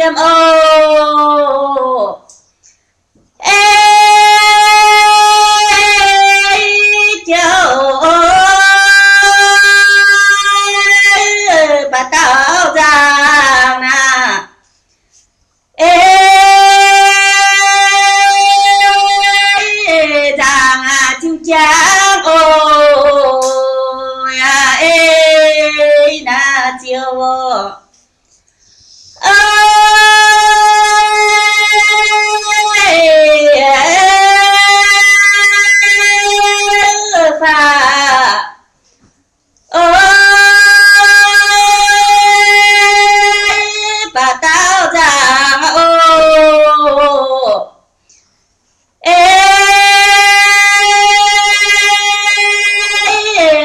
yiem oc. Ei, jouv, baac dauh nzangc naaic. Ei, nzangc ziux jangv oc, yaac ei naaic ziouc oc. Ei, faah, oix baac dauh nzangc oc. Ei,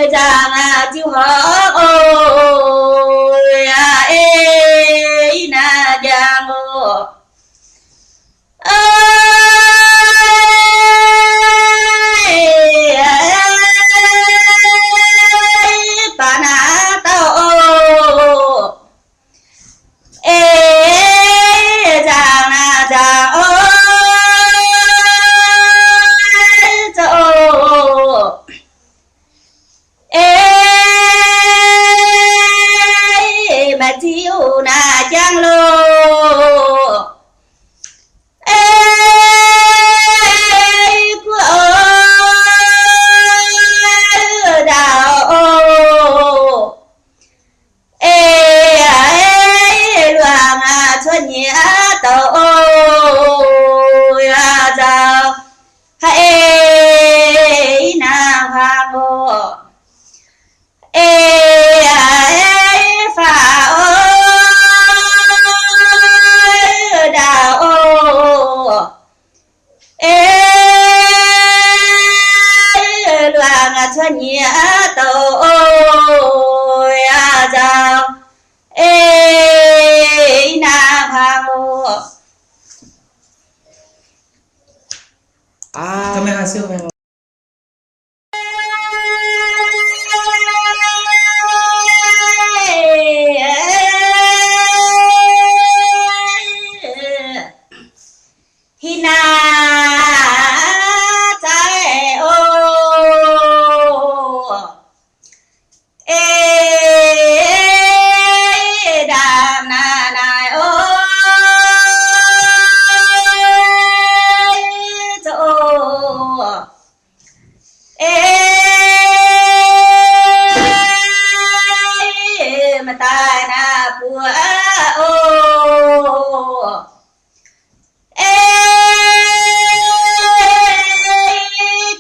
nzangc ziux horngz oc, yaac ei naaic njang oc. Ei, baac naaic dauh oc. Ei, nzangc naaic nzangc oc, zoux oc. Ei, maaih ziux naaic jangv loh. Ei, buov oc, ndaauh oc. Ei, luangc cuotv nyiex douc oc, yaac nzauh haiz ei naaic hmuangx oc. Ei, faah oc, ndaauh oc. Ei, luangc cuotv nyiex douc oc, yaac nzauh ei naaic hmuangx oc. Hih naaic zaaiv oc. Ei, ndaamv naaic naaic oc, zoux oc. Ei, maaih daaih naaic buoz oc. Ei,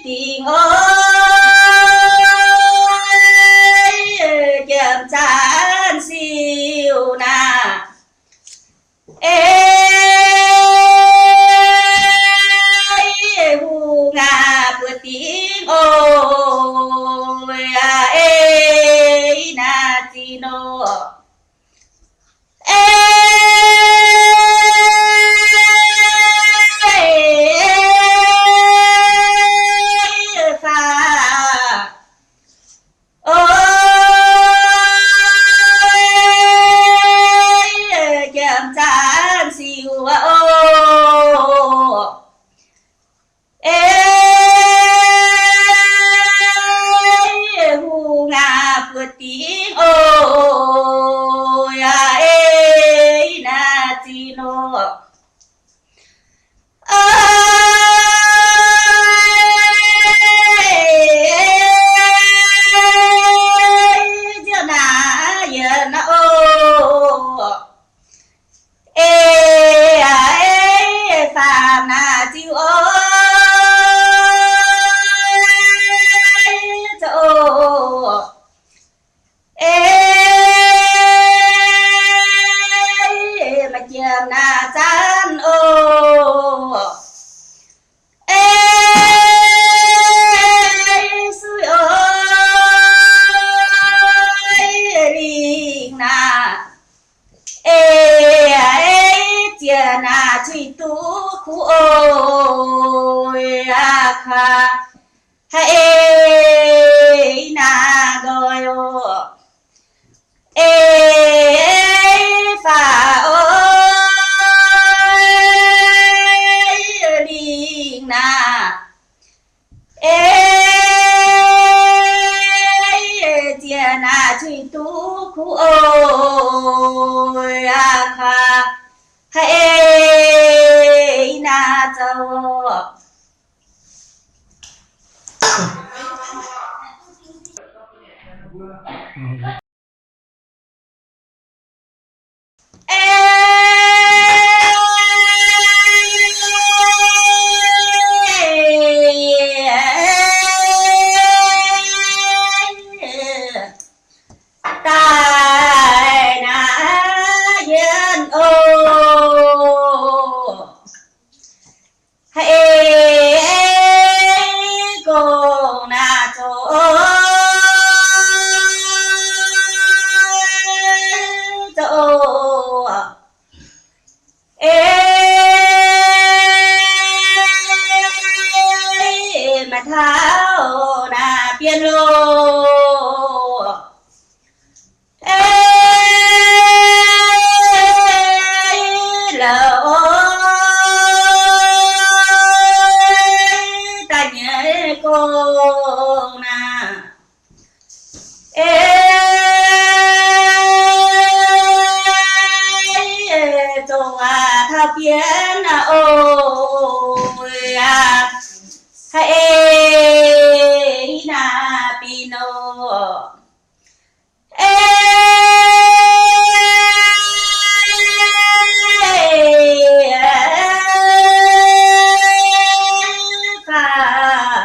dingc oc, jiem zaanv siou naaic. Ei, hungh aac, buoz dingc oc, ei naaic zinh oc. Ei, faah oc, jiem zaanv siou oc. Ei, hungh aac, buoz dingc oc, yaac ei naaic zinh oc. Ei, nziouv naaic yienx oc. Ei, faam naaic ziux oc, zoux oc. Ei, maaih jiem naaic zaanv oc. Ei, suiv oc, lingh naaic. Ei, ei, ziex naaic zuiz duqv kuv oc, aa, kaax haiz ei naaic nqoi oc. Ei, faah oc, kuaax, haiz ei naaiv zoux. Daaih naaiv yien oc. Haiz ei gong naaiv zoux, zoux. Ei maaih taux naaiv bienx loh. Ei la'oix daaih nyei gong naaiv. Ei zoux waac taux bienx naaiv oc, aa, haiz ei naaiv bienx loh. Ei faah,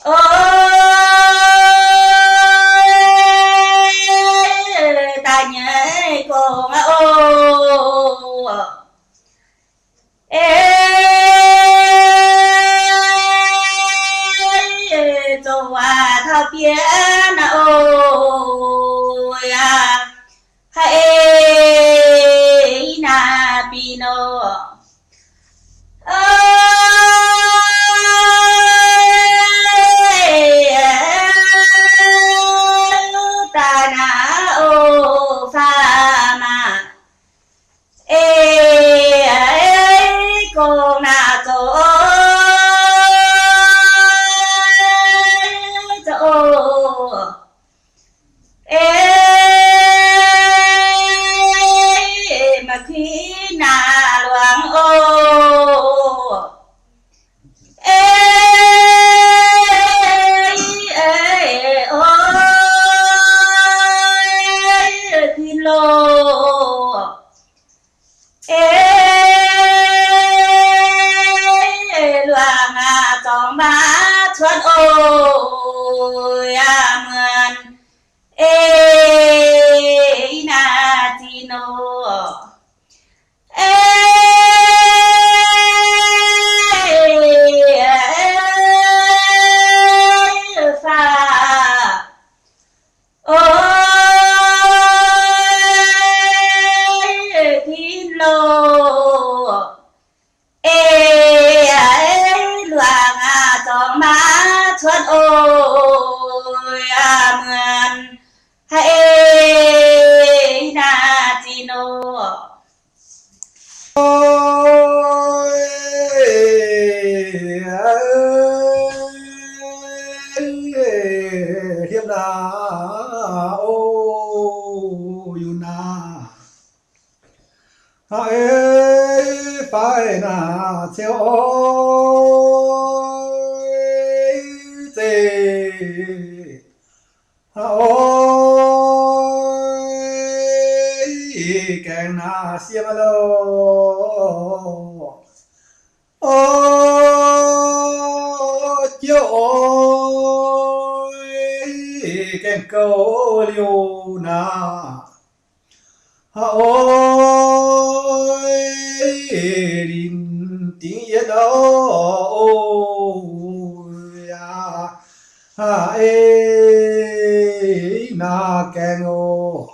o, daaih nyei gong oc. Ei zoux waac taux bienx naaiv oc, aa, haiz ei naaiv bienx loh. Ei daaih naaiv oc, faah maah. Ei gong naaiv zoux, zoux. Ei maaih kuinx naaiv luangx oc. Ei, ei, oix, bienx loh. Ei, luangx aac, zorngx maiv cuotv oc, aa, muonz. Ei, naaiv zinh oc. Ei, faah, oix, bienx loh. Ei, luangx aac, zorngx maiv cuotv oc, aa, muonz. Haiz ei naaiv zinh oc. Hliepv naaiv, o, yungh naaiv. Haiz ei faix naaiv ciouv oix, zeiz. Haiz ei gaengh naaiv sieqv loh. O, ziouv oix, gaengh gouv liuz naaiv. Haiz oix, linc dingx yienh oc, o, aa, haiz ei naaiv gaengh oc.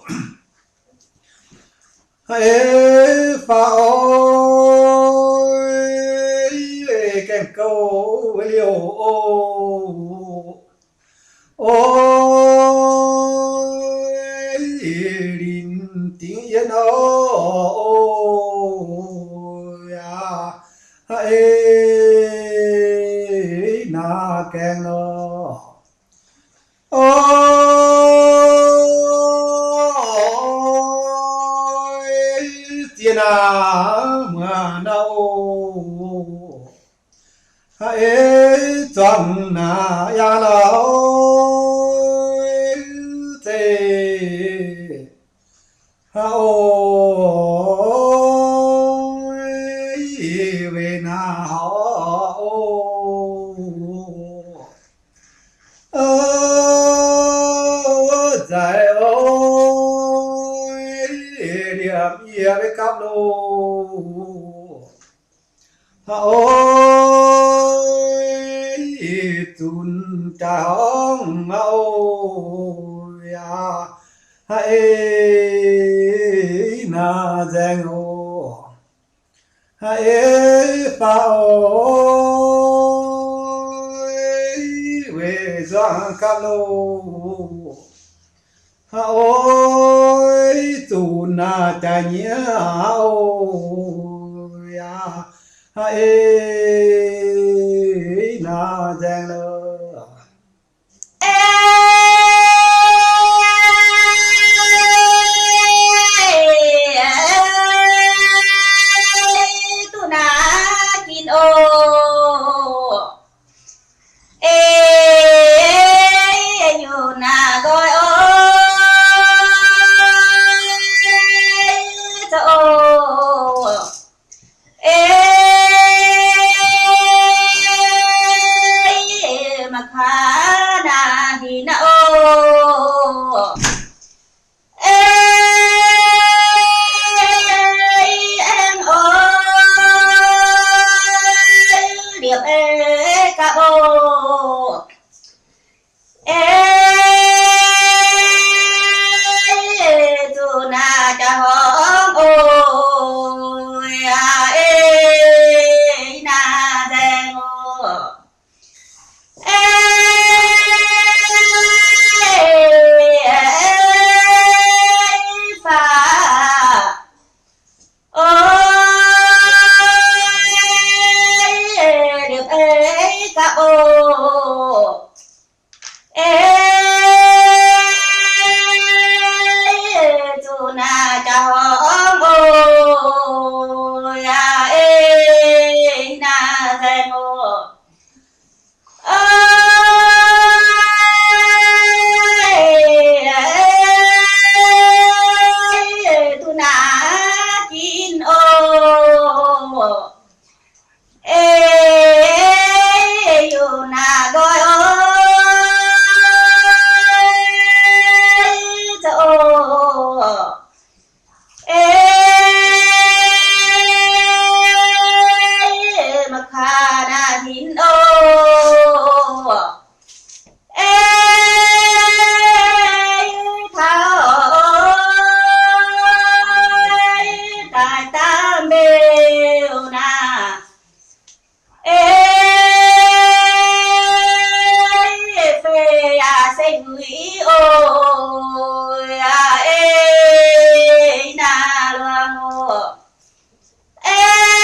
Haiz ei faix oix, gaengh gouv liuz oc. Oix, linc dingx yienh oc, o, aa, haiz ei naaiv gaengh oc. Oix, Ziex naaic muoz naaiv oc, ha'eiv zuangx naaic yangh lauh zeiv, ha'oix weic naaic horc oc. Nzaic oix liemh yie maiv gapv loh, ha'oix zunc jaax horngh oc, yaac ha'eiv naaic nzaeng oc. Ha'eiv faaux oc, weic nzuangx gapv loh, ha'oix zunc naaic jaax nyieqc oc, yaac ha'eiv naaic nzaeng loh. Duqv naaic ginv oc. Ei, yunc naaic nqoi oc, zoc oc. Ei, mangc kaax naaic hinc naaic oc. Ei, aengx oc, liepc ei gapv oc. Ei, zuqc naaic jaax horngh oc, yaac ei naaic nzaeng oc. Ei, faaux oc, liepc ei gapv oc. Ei, zuqc naaic jaax horngh oc, yaac ei naaic nzaeng oc. Ei, duqv naaic ginv oc. Ei, yunc naaic nqoi oc, zoc oc. Ei, mangc kaax naaic hinc oc. Ei, taux oc, daaih daaih mbeu naaic. Ei, fei yaac se wuic oc, yaac ei naaic luangh oc. Ei,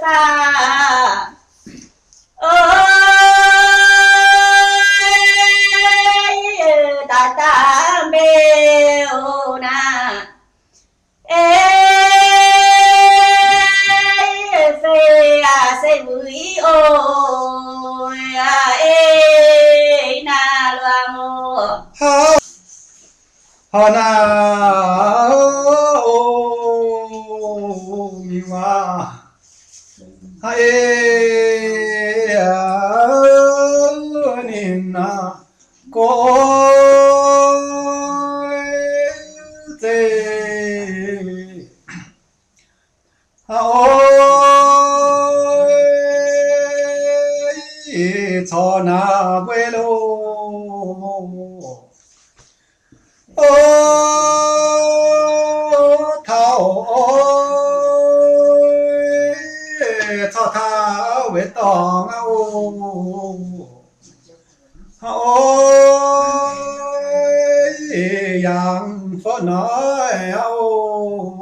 faaux oc, daaih daaih mbeu naaic. Ei, fei yaac se wuic oc, yaac ei naaic luangh oc. Haaix naaic oc, mingh waac. Ha'eiv ninh naaic gorx zeiv. Ha'oix corc naaic mbuo loh. Oc, taux oix corc taux weic dorngx aqv oc. Ha'oix yangh fouv noic aqv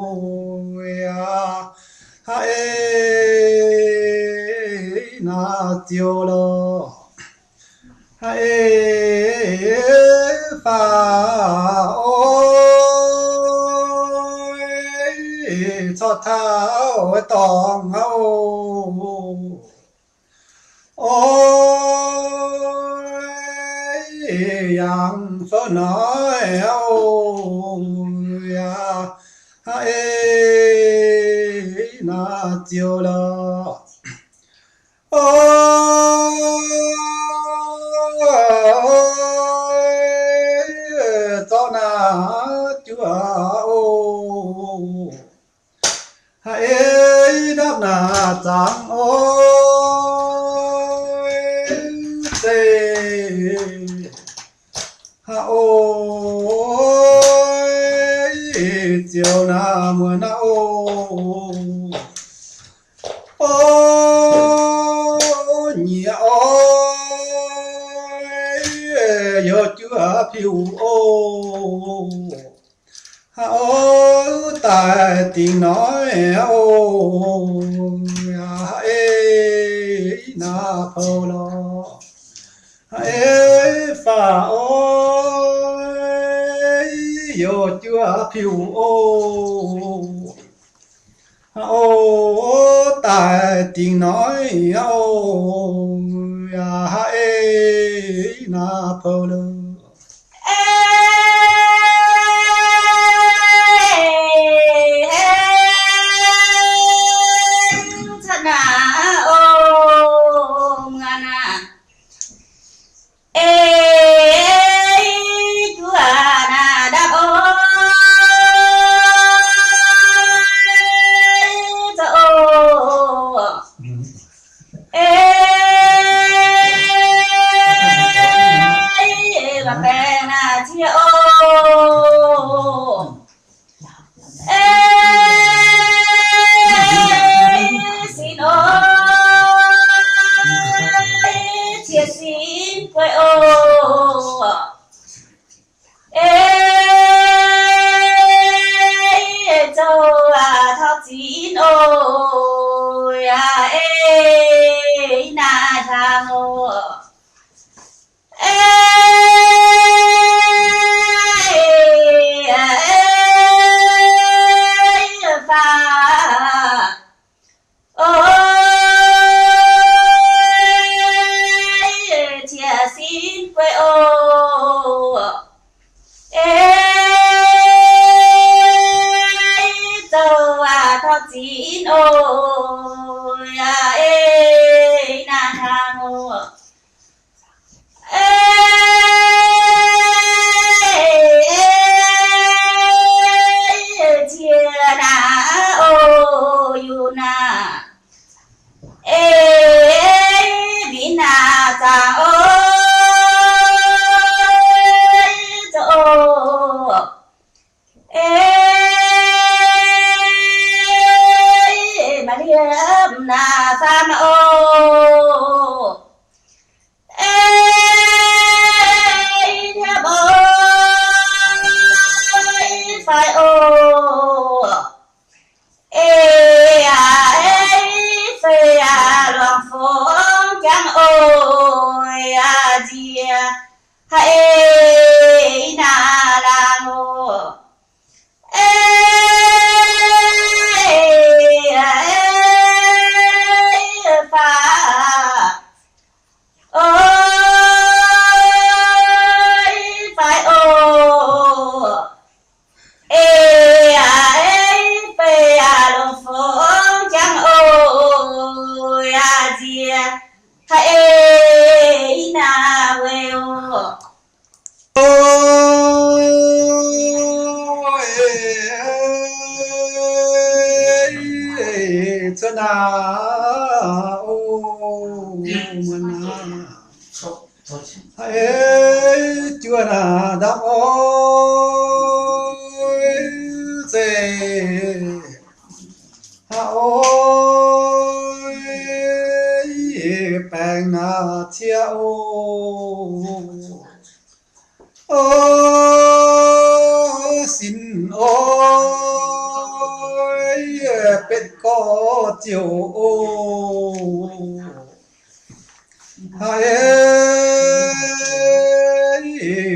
oc. Ha'eiv naaic ziouc lorqc. Ha'eiv Baac oix corc taux dorngx aqv oc. Oix yangh fouv noic aqv oc. Yaac haiz naaic ziouc lorqc. Oix zorqv naaic juov oc. Haiz ndapv naaic zaangc oc. Zeiz haiz oc. Ziouc naaic muonz naaic oc. Oix nyiex oc. Youh juov piuv oc. Haiz oc, daaih dingc noic oc. Yaac haiz naaic pou lorqc. Haiz faaux oc. Youh juov piuv oc. Haiz oc, daaih dingc noic oc. Yaac haiz naaic pou lorqc. Ei, ei, cuotv naaic oc, muonz naaic. Ei, juov naaic ndapv oc. Zoux oc. Ei, ei, baengh naaic ciev oc. Ei, sin oc. Ei, ciev sin gueix oc. Ei, zoux aac taux zinx oc. Yaac ei naaic hlang oc. Ei, ei, faaux oc. Ei, ciev sin gueix oc. Ei, zoux aac taux zinx oc. Yaac ei naaic hlang oc. Ei, ei, ciev naaic oc, yungh naaic. Ei, ei, minc naaic zaangc oc. Ei, zoux oc. Ei, maaih liemh naaic faam oc. Ei, tiapv oc, faix oc. Ei, aa, ei, fei aa, luangc fongx jangv oc. Aa, nziex haiz ei naaic laangz oc. Ei, aa, ei, faix oc, faix oc. Ei, aa, ei, fei aa, luangc fongx jangv oc. Aa, nziex haiz ei naaic weic oc. Cuotv naaic oc, muonz naaic. Haiz juov naaic ndapv oc, zeiz haiz oc, baengh naaic ciev oc. Oc, sin oc, betv gorx ziouc oc. Haiz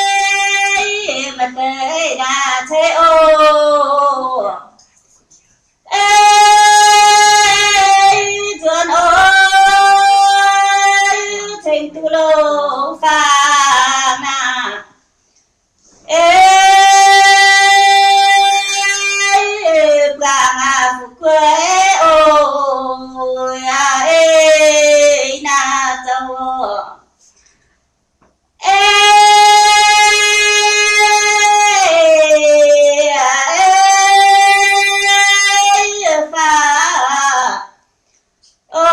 Ei, maaih deix naaic ceix oc. Ei, nzuonx oc, ceng duqv longx faang naaic. Ei, buangh aqv fu'jueiv oc, aa, ei, naaic zoux oc. Ei, aa, ei, faah, o,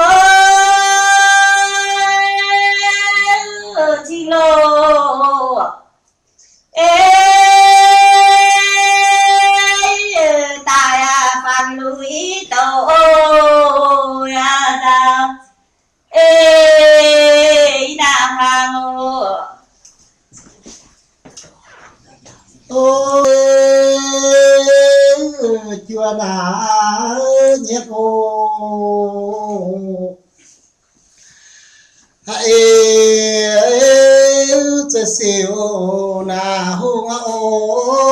Tin-Hungh, ei, daaih aqv, faanh lui douc, o, aa, nzauh, ei, naaic hnaangx oc. O, juov naaic nyiemv oc. Aa, ei, ziouc naaic hungh aqv o,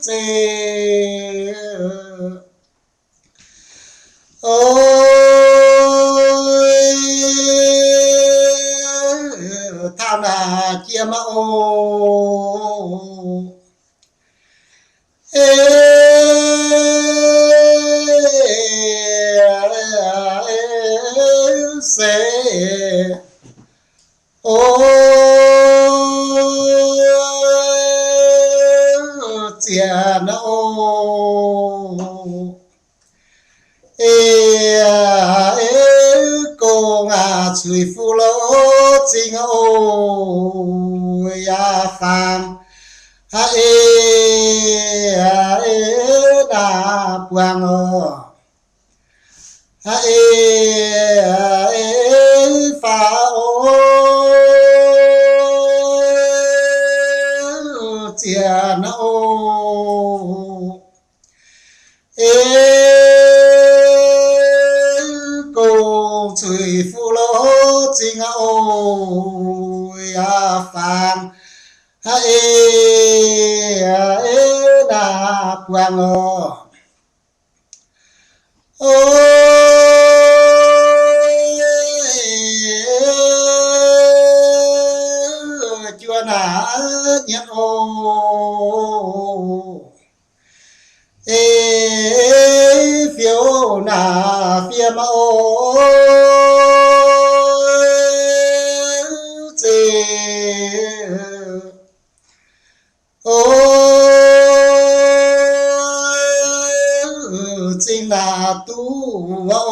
zeiz o, taux naaic jiem aqv o. Ei, se o, ziec naaiv o. Ei, ei, gong aac, cuix fuqv lorz zingh o, yaac fangx haic ei, ei, naaic buangh oc. Haic ei, ei, faaux o, ziec naaiv o. Ei, gong cuix fuqv lorz zingh aqv o, yaac fangx haic ei, ei, naaic buangh oc. O, juov naaic nyienz o. Ei, fiou naaic fiem o, zeiz o, zingh naaic duqv o.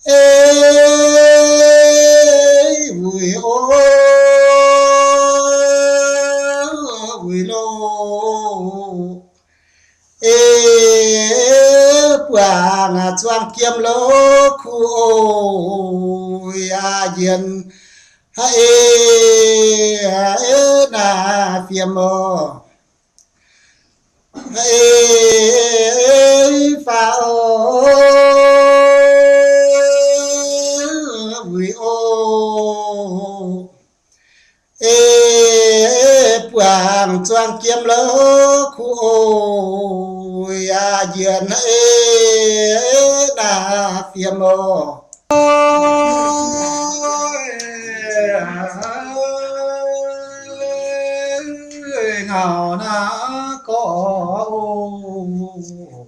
Ei, wuic o, wuic loh. Ei, buangh zuangx jiem lorz kuv o, yaac njiec haic ei, ei, naaic fiem oc. Ei, faaux o, wuic o. Ei, buangh zuangx jiem lorz kuv o, yaac njiec haic ei, naaic fiem oc. Ngau naaiv gorx o,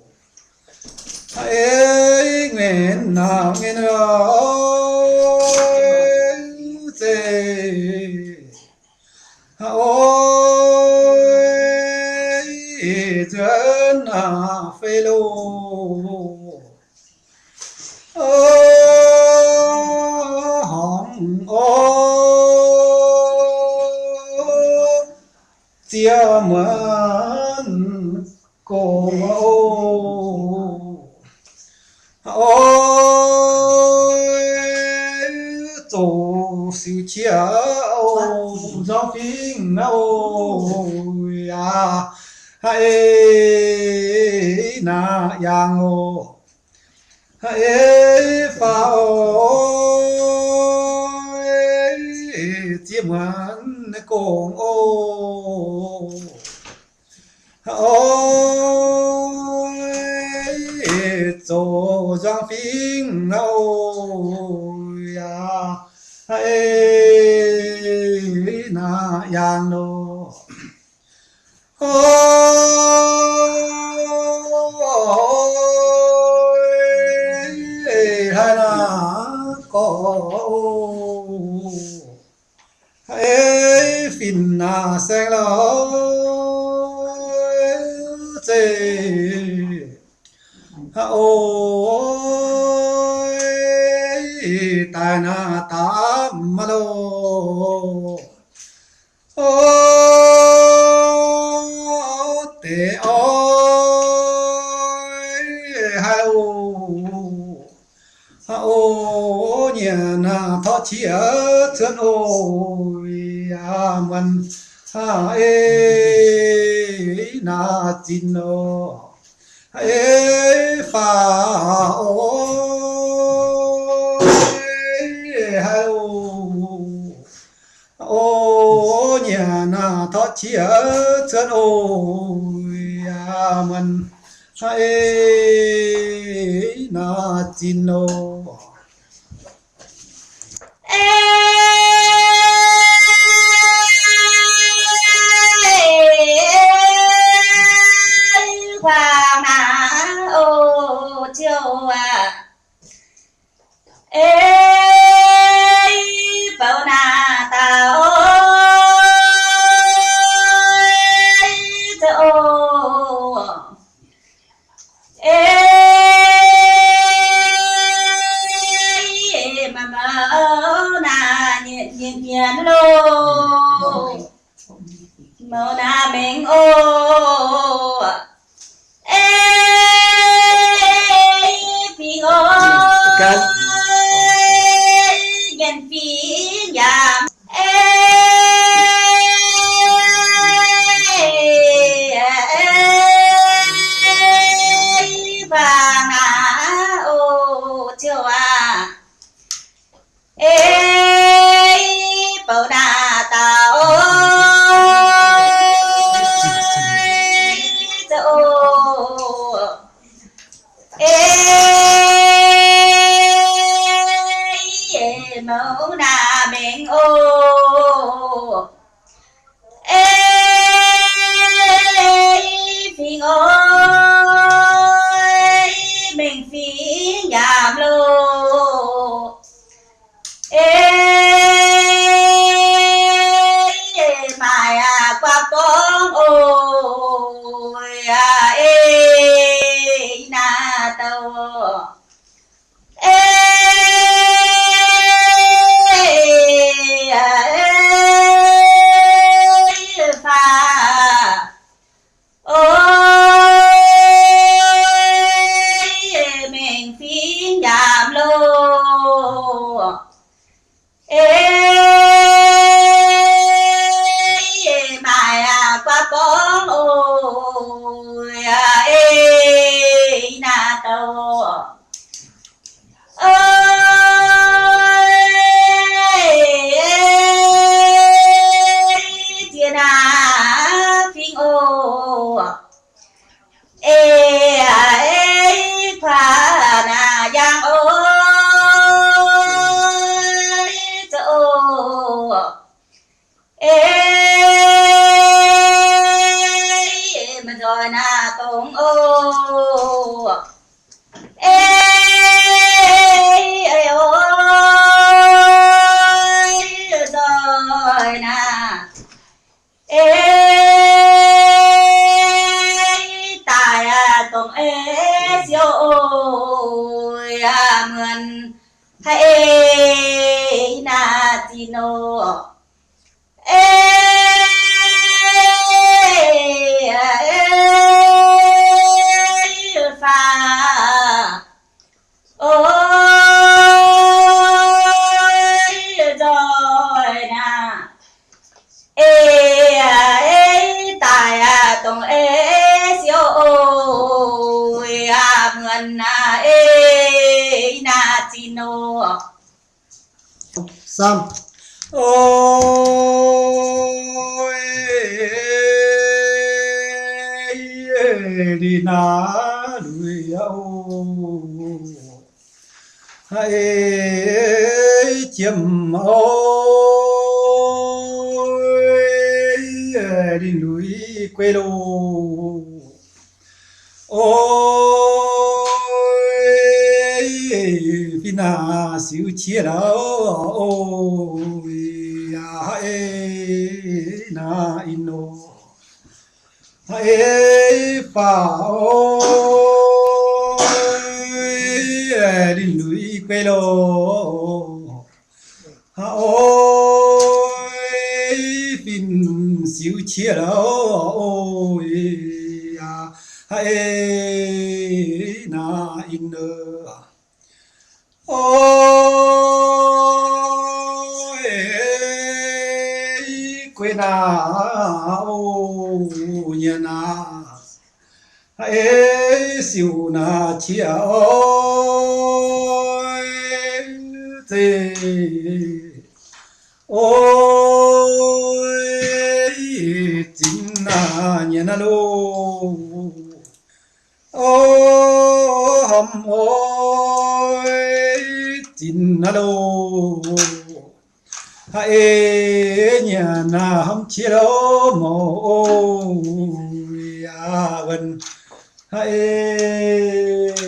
ei, nquenc naaic nquenc o, zeiz o, nzuonx naaic fei loh. O, horngz o, ziex muonz gong o. O, zoux siou qiex o, nzorng fingx o, yaac haiz naaic yangh o. Haiz faaux o, ziex muonz gong o. O, zoux nzorng fingx o, yaac haiz naaic yangh nor. O, haiz naaic gorx o, haiz fin naaic saeng lorz zeiv. O, daaih naaic daapv maiv loh. O, deix oix haiz oc. O, nyiec naaic torqv qiex cuotv o, yaac muonz haiz ei naaic zinh oc. Ei faaux o, qiex cuotv oc. Aa, muonz haiz naaiv zinh oc. Ei, huaang naaiv oc, ziouc aac. Ei, bouc naaiv daaih oc. Ei, zoux oc. Ei, mouc mouc naaiv nyienx nyienx loh. Mouc naaiv mengh oc. Ei, fingx oc. Nyienx fingx yaac ei, ei, huaang naaiv oc, ziouc aac. Ei, bouc naaiv daaih oc. Ei, zoux oc. Ei, mouc naaiv mengh oc. Ei, fingx oc, mengh fingx yaac loh. Ei, maaih aqv guaav borngv oc. Aa, ei, naaiv douc. Ei, ei, faah. Oix, mengh fingx yaac loh. Ei, maaih aqv guaav borngv oc. Ei, naaiv douc. Ei, ei, ziex naaiv fingx oc. Ei, ei, kuaaiv naaiv yangh oc. Ei, zoux oc. Ei, ei, maiv nzoih naaiv dongh oc. Ei, ei, oix, nzoih naaiv. Ei, daaih aqv dongh ei siou oc. Aa, muonz haiz ei naaiv zinh oc. Ei, ei, faah. Oix, nzoih naaiv. Ei, ei, daaih aqv dongh ei siou oc. Aa, muonz naaiv ei naaiv zinh oc. Oix, liuz naaiv lui oc. Haiz jiem oc, ninh lui guei loh. Oix, fih naaiv siou qiex loh. Oix, aa, haiz naaiv in oc. Haiz faaux oc, ninh lui guei loh. Oix, fih naaiv siou qiex loh. Oix, aa, haiz naaiv in oc. Oix, guei naaiv oc, nyanc naaiv. Haiz siou naaiv qiex oix, zeiz oix, nyanc naaiv loh. O, hnamv oix zinc naaiv loh. Haiz nyanc naaiv hnamv qiex loh mouc oc, aa, wuonh. Haiz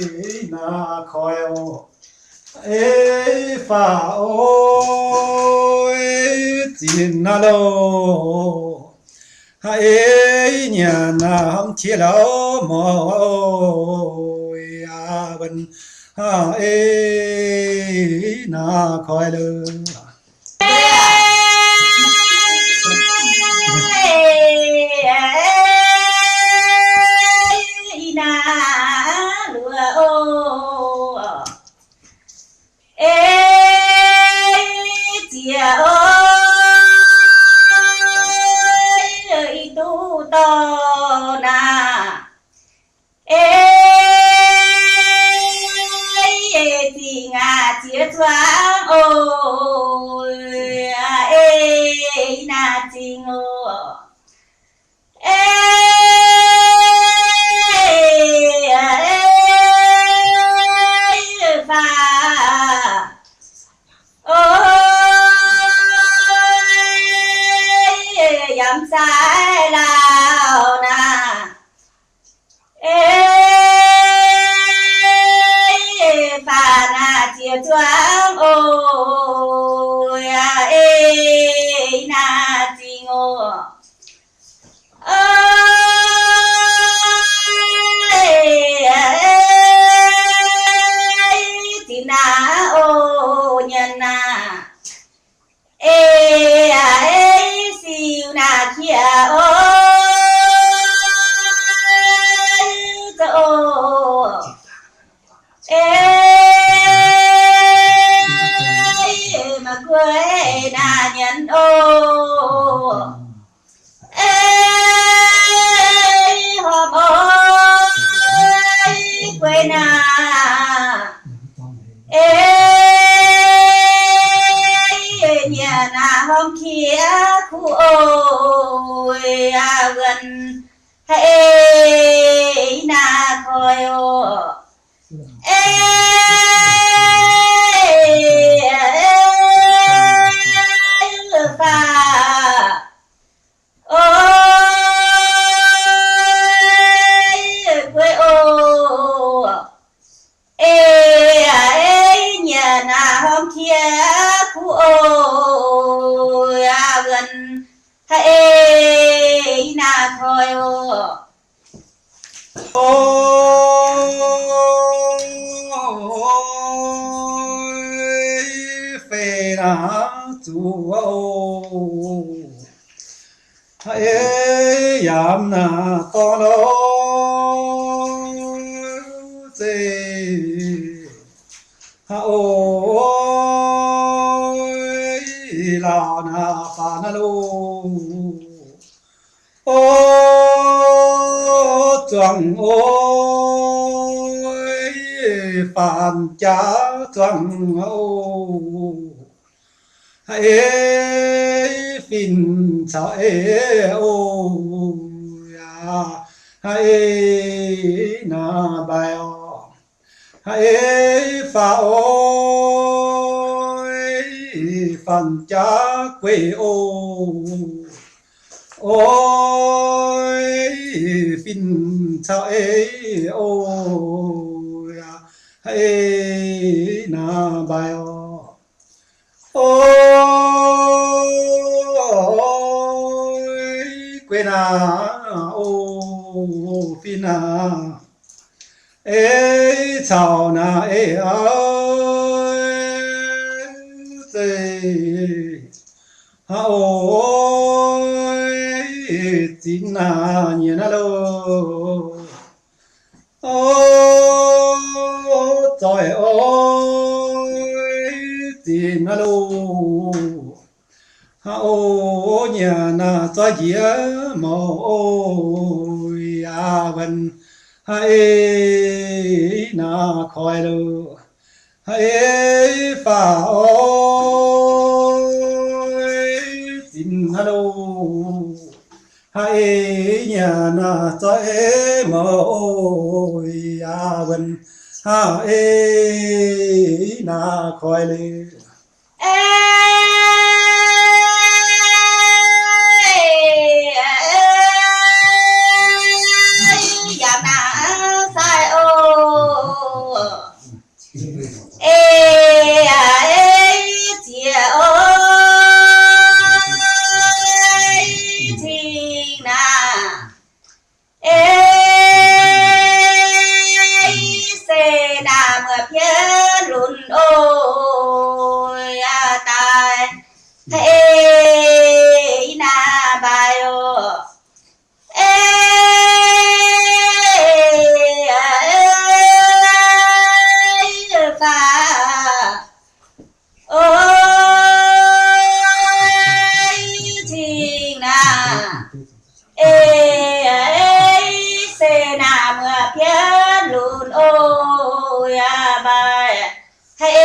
naaiv koi oc. Haiz faah oix zinc naaiv loh. Haiz nyanc naaiv hnamv qiex loh mouc oc, aa, wuonh. Haiz naaiv koi loh. Ih naaiv luoqc oc. Ei ziex oc, ih duqv dorh naaic. Ei, ei zingh aac ziex zuangx oc. Ei, naaic zingh oc. Ei, ei, faah oc, yaac mv zaaix lauh naaic. Ei, faah naaic ziex zuangx oc. Ei, naaic zingh oc. Ei, zinh naaic oc, nyanc naaic. Ei, ei, siou naaic qiex oc. Zoux oc. Ei, maiv gueix naaic nyanc oc. Ei, horpc oc, gueix naaic. Ei, nyanc naaic horpc qiex kuv oc, aa, wuonh. Haiz naaic koi oc. Ei, ei, faah oc, gueix oc. Ei, ei, nyanc naaic horpc qiex kuv oc, aa, wuonh. Haiz naaic koi oc. O, fei naaic zuqc oc. Haiz yaac naaic dorngx loh zeiv. Haiz oc, lauh naaic faanx naaiv loh. O, zuangx oc, faanx jaax zuangx oc. Haiz fin caux ei oc, aa, haiz naaic mbaih oc. Haiz faanx oc, faanx jaax gueix oc. Oc, fin caux ei oc, aa, haiz naaic mbaih oc. O, gueix naaic oc, fin naaic, ei caux naaic ei aqv zeiv. Haiz oc, zinx naaic nyienx naaiv loh. O, zoih oc, zinx naaiv loh. Haiz oc, nyanc naaic zoih njiec mouc oc, aa, wuonh. Haiz naaic koi loh. Haiz faanx oc, zinx naaiv loh. Haaix ei nyanc naaic zoih ei mouc oix yaac wuonc, haaix ei naaic koi liuz. Ei, yaac naaic sai oc. Ei, ei ziex oix cing naaic. Ei, se naaic muoc pienv lunx oix yaac daaih. Ei, naaic mbaix oc. Ei, faah oix cing naaic. Ei, se naaic muoc pienv lunx oix yaac mbaix. Haaix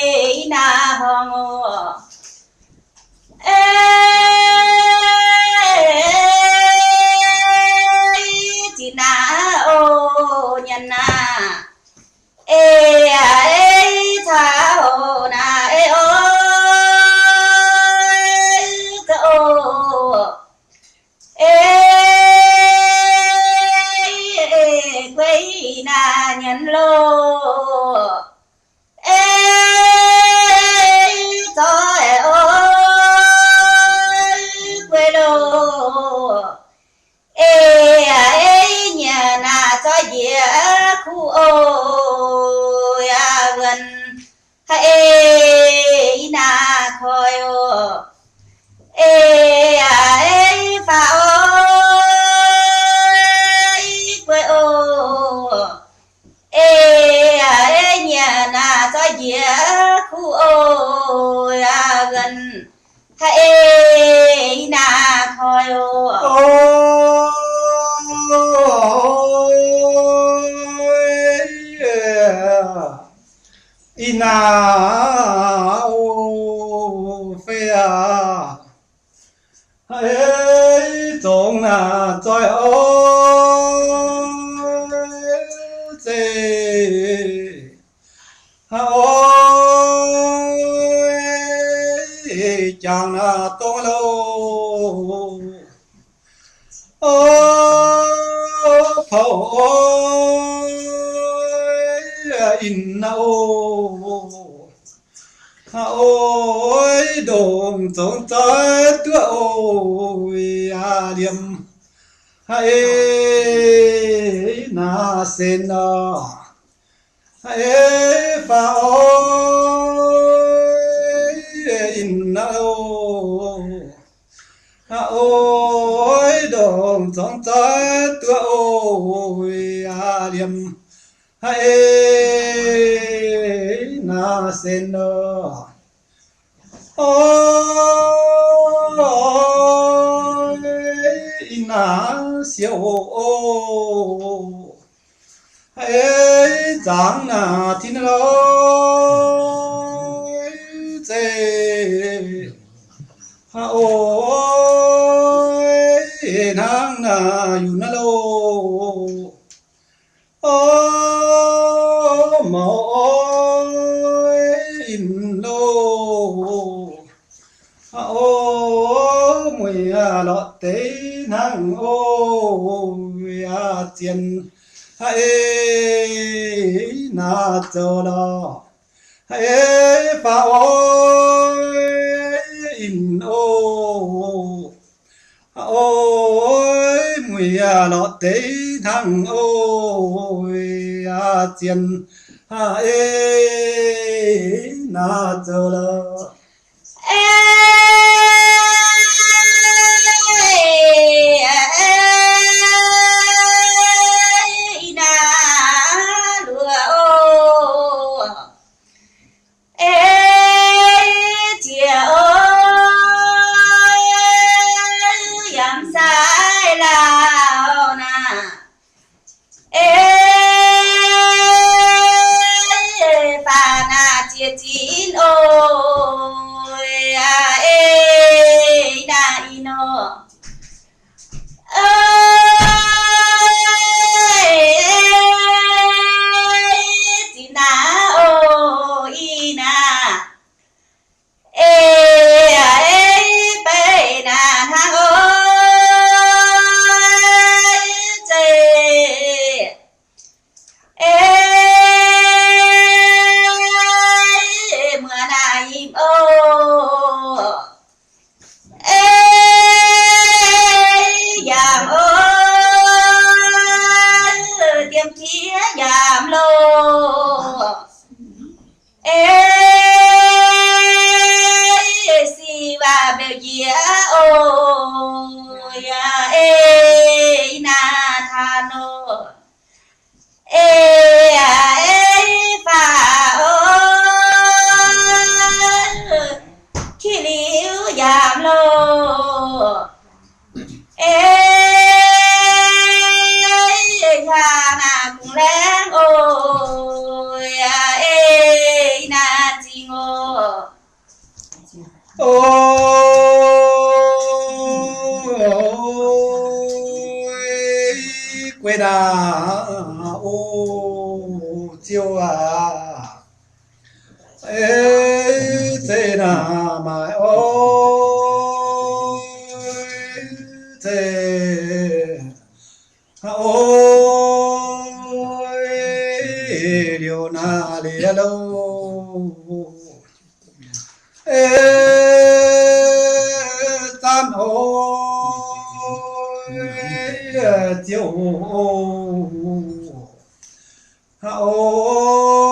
ei naaic horngh oc. Ei, zinh naaic oc nyanc naaic. Ei, ei caux naaic ei oix zoux oc. Ei, guei naaic nyanc loh. Ei, zoih oix guei loh. Ei, ei nyanc naaic zoih njiec kuv oc yaac wuonc. Haaix ei naaic koi oc. Ei, ei faah oix guei oc. Ei, ei nyanc naaic zoih njiec kuv oc yaac wuonc. Haaix ei naaic koi oc. Ih naaic oc, fai aac, haaix ei zongx naaic zoih oix zeiz, haaix oix jangx naaic dongh loh. Oix, pouc oix, in naaic oc. Haaix oix ndongc zongx zoih duqv oc, yaac liemh haaix ei naaic sen nor. Haaix ei faah oix, in naaic oc. Haaix oix ndongc zongx zoih duqv oc, yaac liemh haaix ei naaic sen nor. Oix, in naaic siouc oc. Haaix ei zangx naaic tin-loh zeiv, haaix oix hnangv naaic yunc naaiv loh. Oix, maux oix, in loh. Oix, mueiz lorqc deix hnangv oc, yaac zien haaix ei naaic zoux lorqc. Haaix ei faah oix, in oc. Oix, mueiz lorqc deix hnangv oc, yaac zien haaix ei naaic zoux lorqc. Ei, naaic luoqc oc. Ei, jiex oc, yangh sai lauh naaic. Ei, faah naaic jiex zinh oc. Ei, naaic in oc. Ei, sic waac mbeuc njiec oc, yaac ei, i naaiv taux nor. Ei, aa, ei, faaux oc, kiv liuz yaac loh. Ei, aa, naaic kungx laengz oc, yaac ei, i naaiv zingh oc. Oc, guei naaic, o, Ziouv aac, ei, zeiz naaic maaic oc, zeiz, o, liuz naaic liuz loh. Ei, zanc oc, Ziouv oc, oc,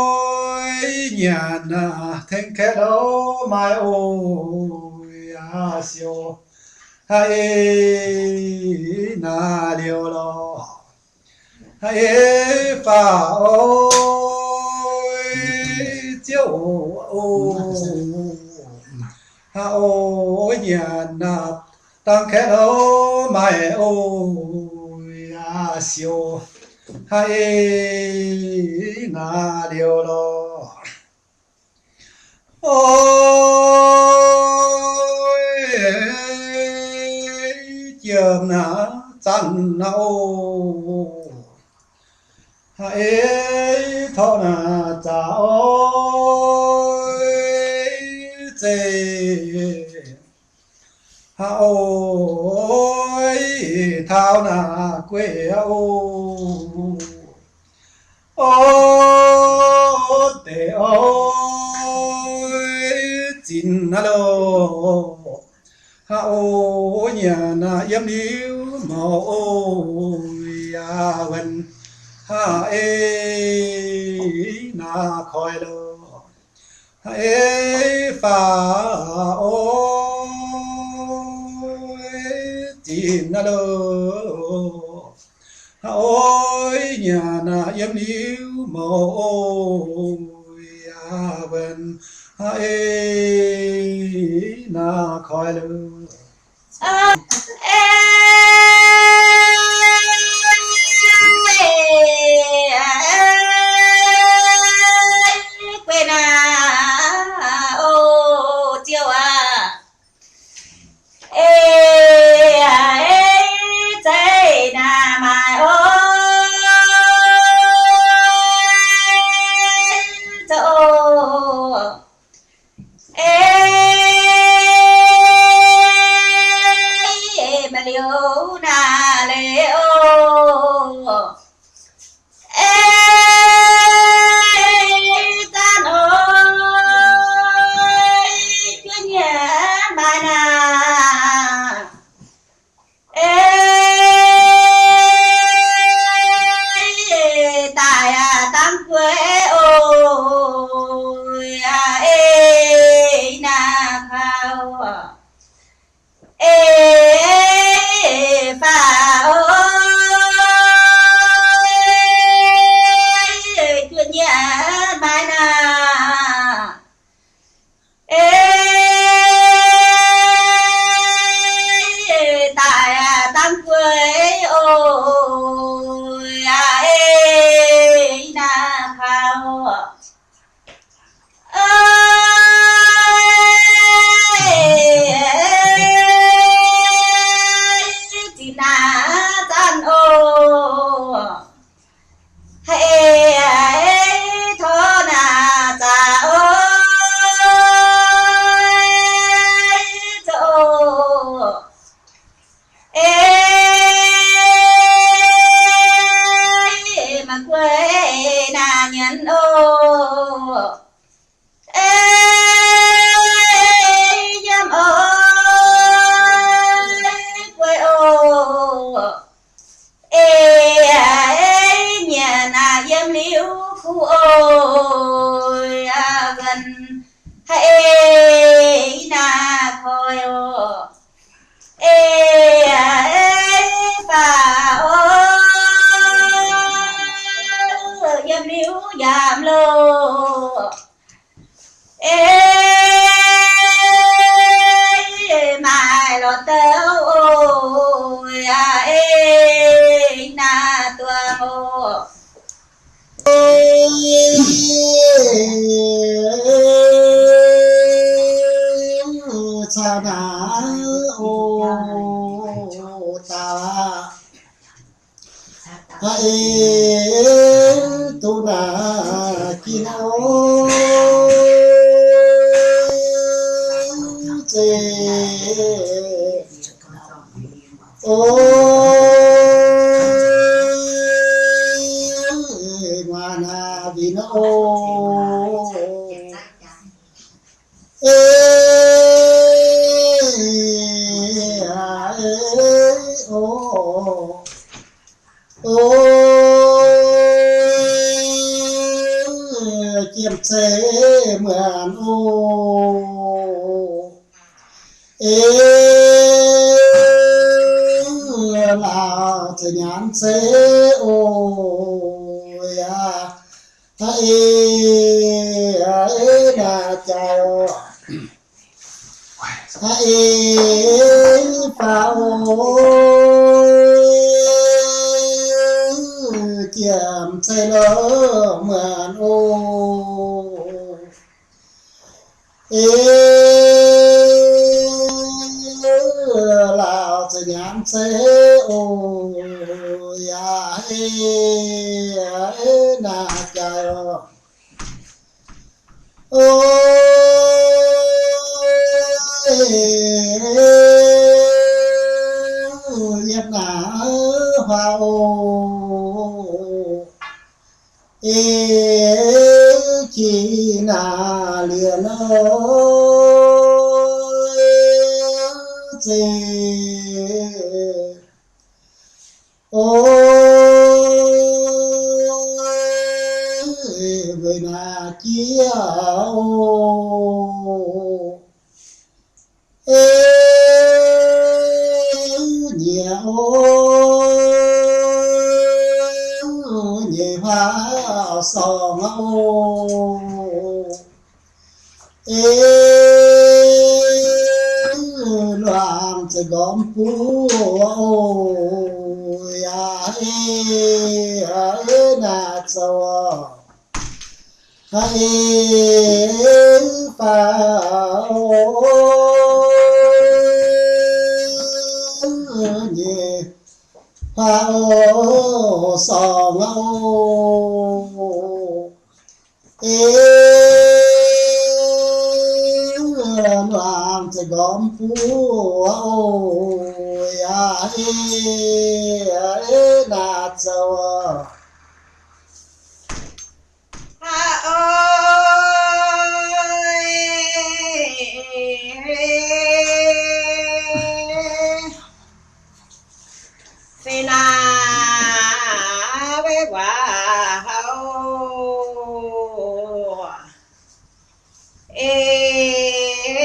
nyanc naaic tengx kaeqv louv maaic oc, yaac siou, ei, naaic liuz lorh. Ei, faaux oc, Ziouv oc, oc, nyanc naaic dangh kaeqv louv maaic oc, yaac siou, ei, naaic liuz lorh. Oc, jiem naaic zanc naaic oc, ei, torqv naaic zaqc oc, zeiz, oc, taux naaic gueiv oc. Oc, deix oc, zinx naaiv loh. Oc, nyanc naaic yiem liuz mouc oc, yaac wuonc, ei, naaic koi loh. Ei, faaux oc, zinx naaiv loh. Oc, nyanc naaic yiem liuz mouc oc, yaac wuonc, ei, naaic koi loh. Ei, guei naaic, o, Ziouv aac. Ei, ei, zeiz naaic maaic oc, zoux oc. Ei, ei, maaih liuz Haiz eix i naaiv koi oc. Eix eix faaux oc, yiem liuz yaac loh. Eix maaih lorz daaih oc, eix i naaiv duqv oc. Caux naaiv oc dauh aqv. Haiz eix duqv naaiv ginv oc, zeiz oc, nguaaic naaiv winh oc. Eix, eix, oc, oc, jiem zeiv muonc oc. Eix, laauc za'nyanc zeiv oc, yaac eix, eix naaiv jaaix oc. Eix faaux oc, jiem zeiv loh muonc oc. Eix, laauc za'nyanc zeiv oc, yaac eix, eix naaiv jaaix oc. Oc, yiem naaiv huaax oc. Eix, qiex naaiv liuz oc, zeiz oc, weic naaiv jiex oc. Eix, nyiex oc, nyeic huaax sorngx oc. Eix, luangh za'gormx buv oc, yaac eix, eix naaiv zoux oc. Eix, eix faaux oc, nyeic huaax oc, sorngx oc. Eix, luangh za'gormx buv oc, yaac eix, eix naaiv zoux oc. Fih naaiv waac hauv, eix,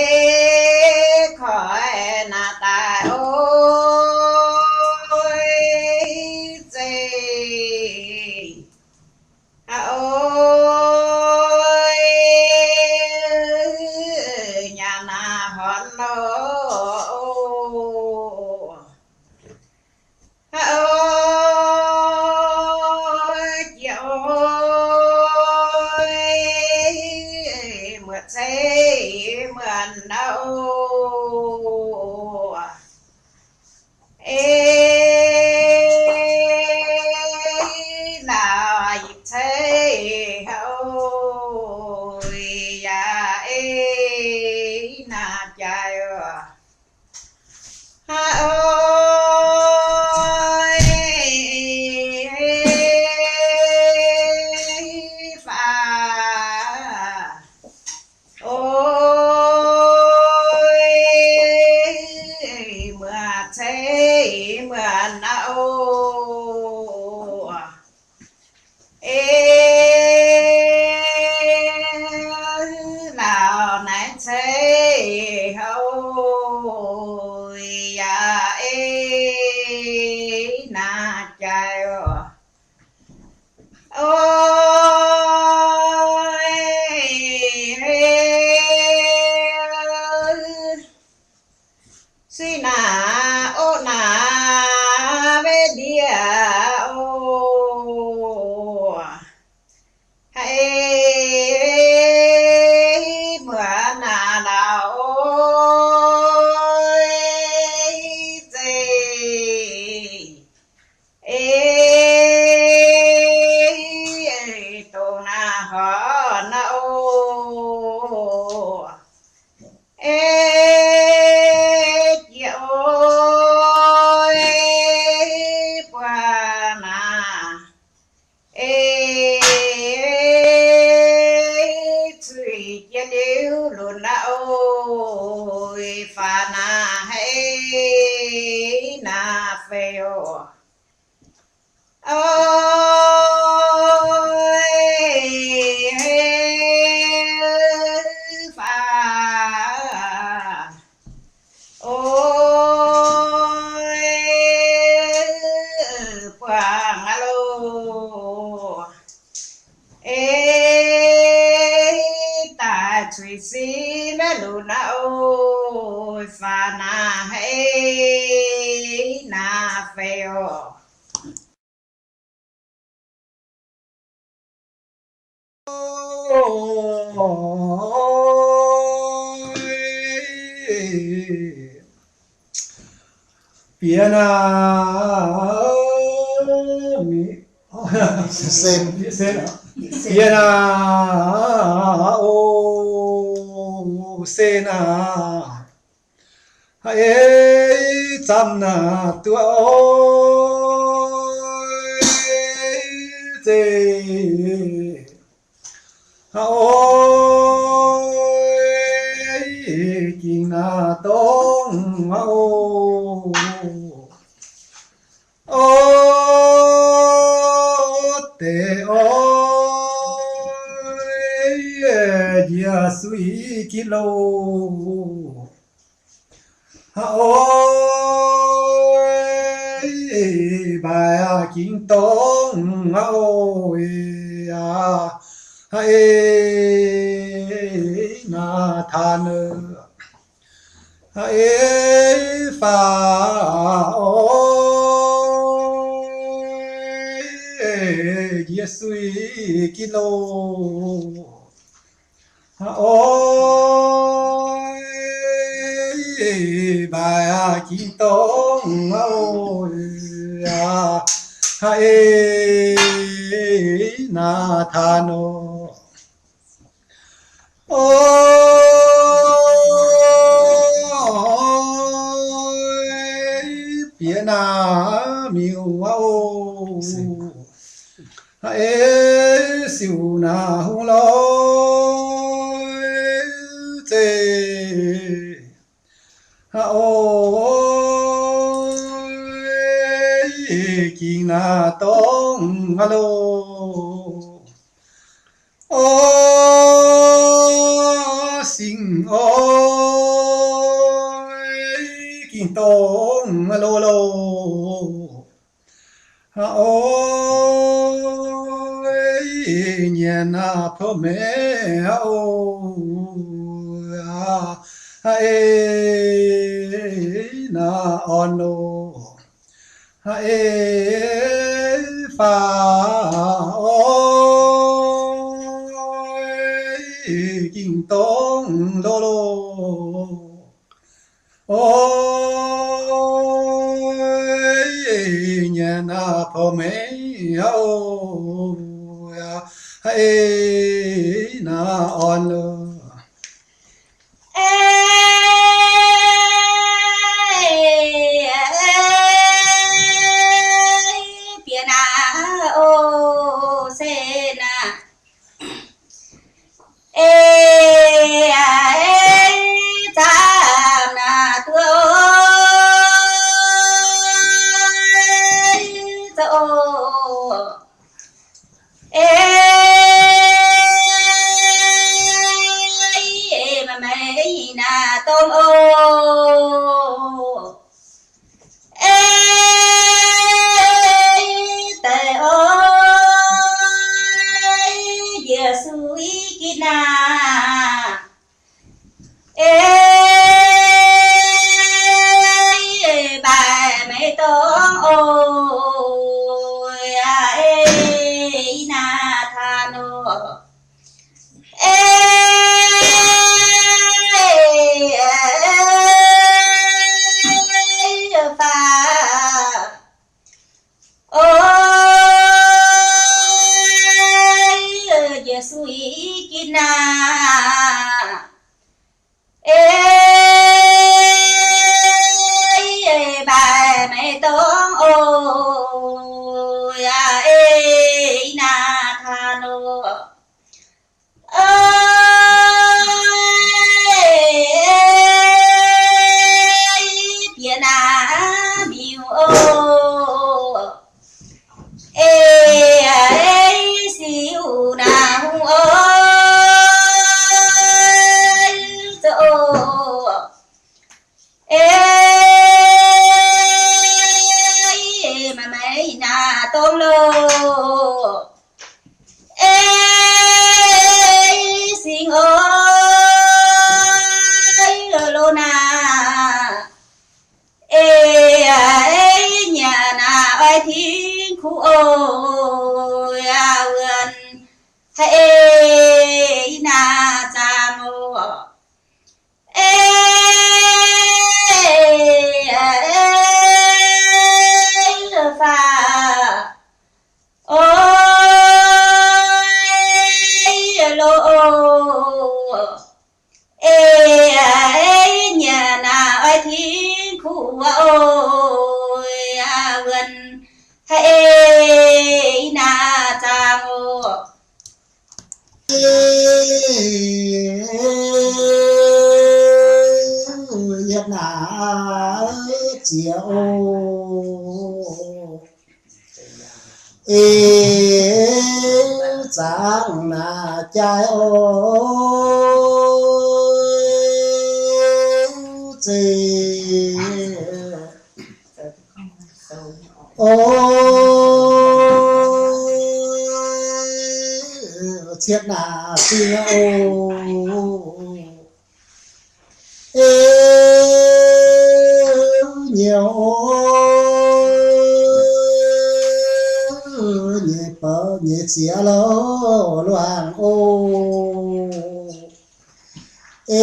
koiv naaiv daaih oc, zeiz oc, nyanc naaiv horn oc. Jiex oc, muoc ceix muonc oc. Eix, laauc yipc ceix oc, yaac eix naaiv jaaix oc. Haiz oc, faaux oc, muoc ceix muonc Jiex liuz lunx aqv oc, faaux naaiv haic naaiv fai oc. Oix, faaux, oix, buangh aqv loh. Ei, daaih cuix sin maiv lunx aqv oc, faaux naaiv haic naaiv fai oc. Bieqc naaiv, bieqc naaiv oc, se naaiv, haiz zamh naaiv duqv oc, zeiz oc, gingx naaiv dongh oc. Oc, deix oc, njiec suiv Giduc. Oc, mbaix gingx dongh oc, aa, haiz naaiv taux nor. Haiz faaux oc, njiec suiv Giduc. Oc, mbaix gingx dongh oc, aa, haiz naaiv taux nor. Oc, bieqc naaiv miuc oc, haiz siouc naaiv hungh lorz zeiv. Oc, gingx naaiv dongh loh. Oc, singx oc, gingx dongh loh loh. Oc, nyienx aqv pou mengh oc, aa, ei naaiv orn loh. Ei faaux oc, gingx dongh loh loh. Oc, nyienx aqv pou mengh oc, aa, ei naaiv orn loh. Ei, bieqc naaiv oc, se naaiv. Ei, ei, zamh naaiv duqv oc, zoux oc. Ei, ei, maaih meix naaiv domh oc. Ei, deix oc, Yesu i gin naaiv. Ei, mbaih meix dorngx oc, ei, i naaiv taux nor. Ei, ziex o. Eix zaangc naaic jaaix o, zeiz o, cietv naaic zingh o. Eix nyeic o, nyeic bou nyeic ziex lo luangh o. Eix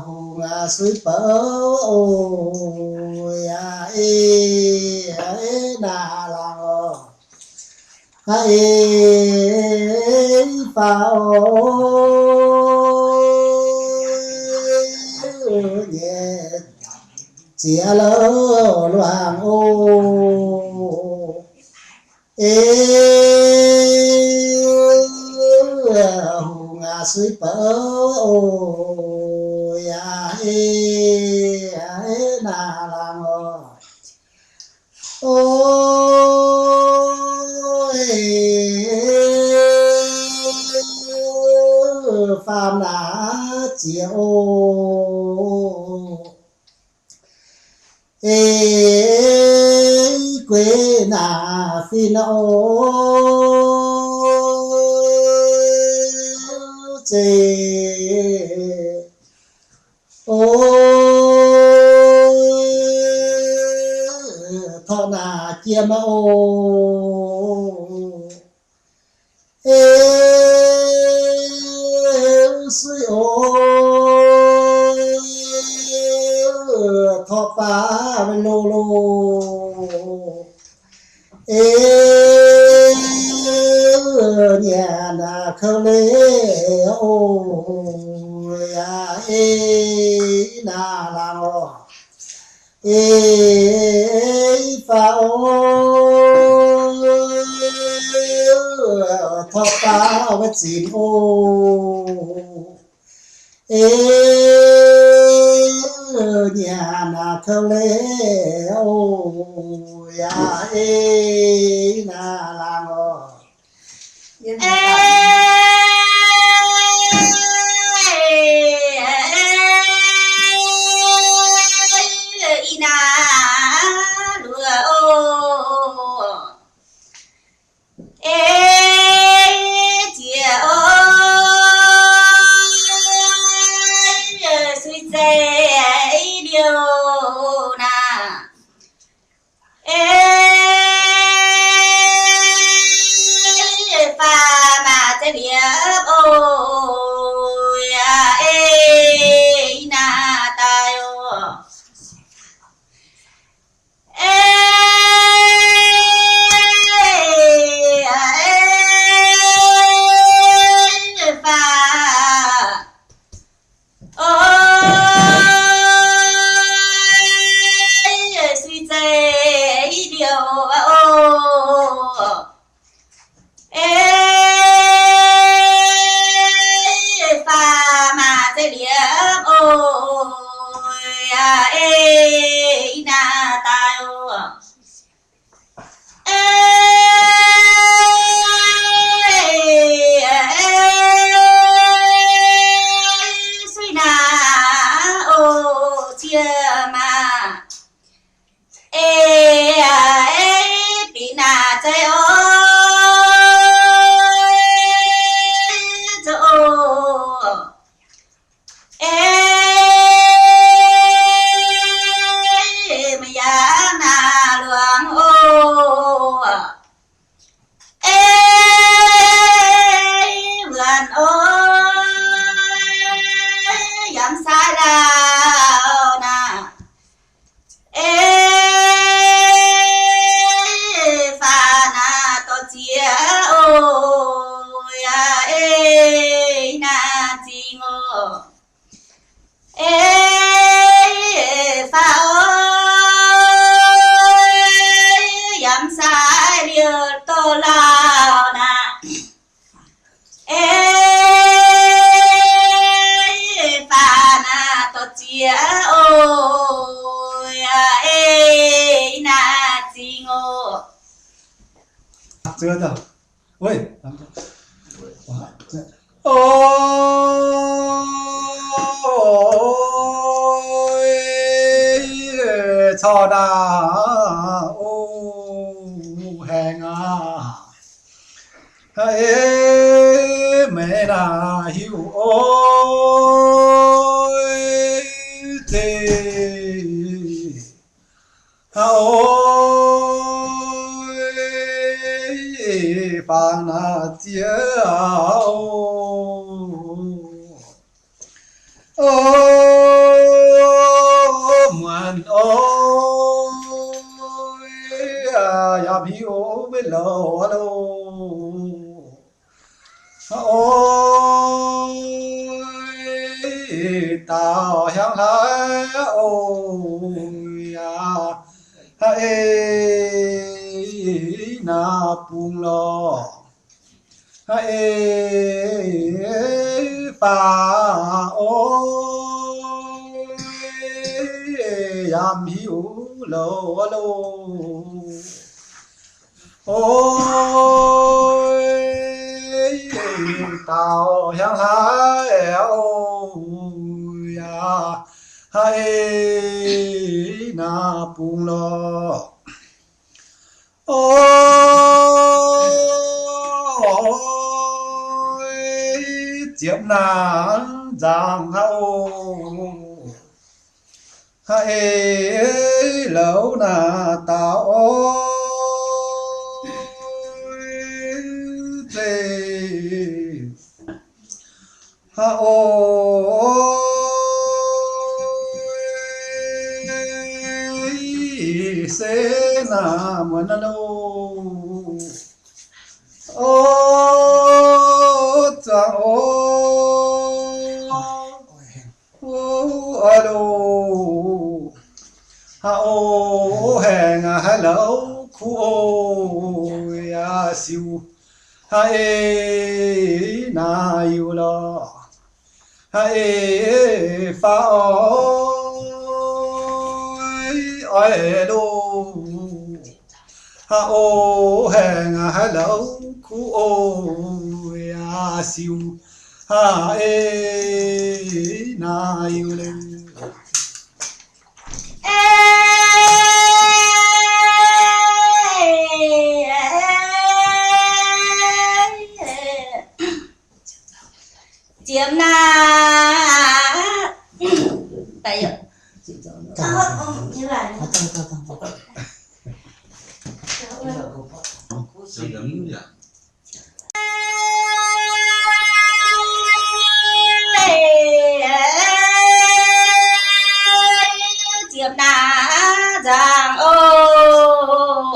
hungh aac suiv bou o, yaac eix, eix naaic laangz o. Eix faam o, nyeic ziex lo luangh o. Eix hungh aac suiv bou o, yaac eix, eix naaic laangz o. O, eix faam naaic ziex o. Eix gueix naaic fin o, zeiz o, torqv naaic jiem o. Eix suiv o, torqv baav lo lo. Eix nyanc naaic kouv leiz o, yaac eix naaic laangz o. Eix faam o, torqv baav wuov zinc o. Eix nyanc naaic kouv leiz o, yaac eix naaic laangz o. Eix, eix naaic luoqc o. Eix ziex o, suiv zeiz liouh naaic. Eix faam maac O, corc naaic o, haengh aac, e, meih naaic hiuv o, zeiz o, fangx naaic ziex o. O, muonz o, yaac hiuv maiv louc loh. O, daaux hiaangx hlaax o, yaac haiz naaiv bung lorh. Haiz faaux o, yaac hiuv louc loh. O, daaux hiaangx hlaax o, yaac haiz naaiv bung lorh. O, ziepc naaic nzangc o, haiz louc naaic daaux o, zeiz o, se naaic muonz naaiv loh. O, zuangx o, oix loh. Haiz o, haengh aac, haiz louc kuv o, yaac siou haiz naaiv yiuh lorh. Haiz faaux o, oix loh. Haiz o, haengh aac, haiz louc kuv o, yaac siou haiz naaiv yiuh lorh. Ziepc naaic, ziepc naaic nzangc oc.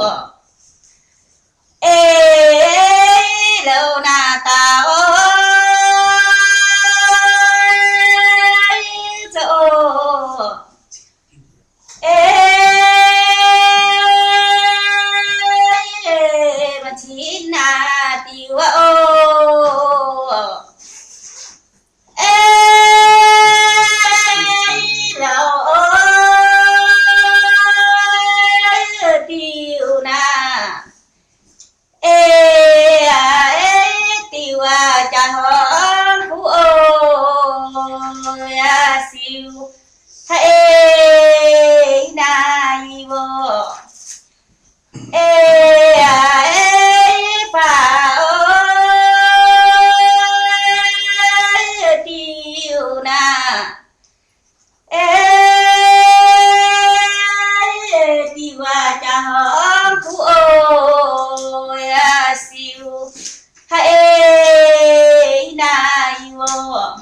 Ei, louc naaic daaux oc, ei, maaih cin naaic diuh oc. Ei, louc diuh naaic. Ei, diuh jaax horngh kuv oc, yaac siou haiz ei naaiv yie oc. Ei, ei, faaux oc, diuh naaic. Ei, diuh jaax horngh kuv oc, yaac siou haiz ei naaiv yie oc.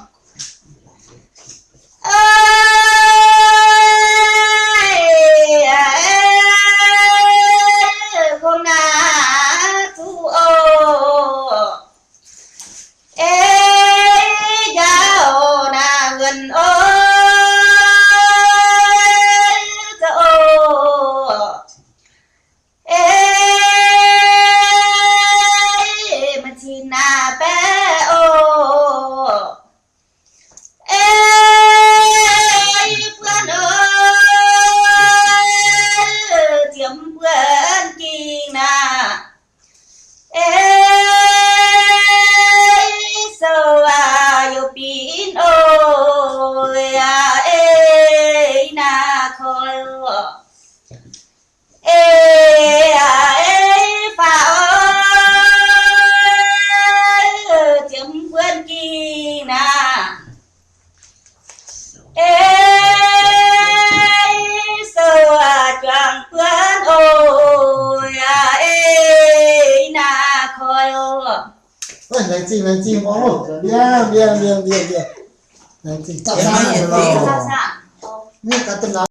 Laengz zingh, laengz zingh, mbuo. Mbienv, mbienv, mbienv, mbienv, mbienv. Laengz zingh. Mv gaax, da'naaic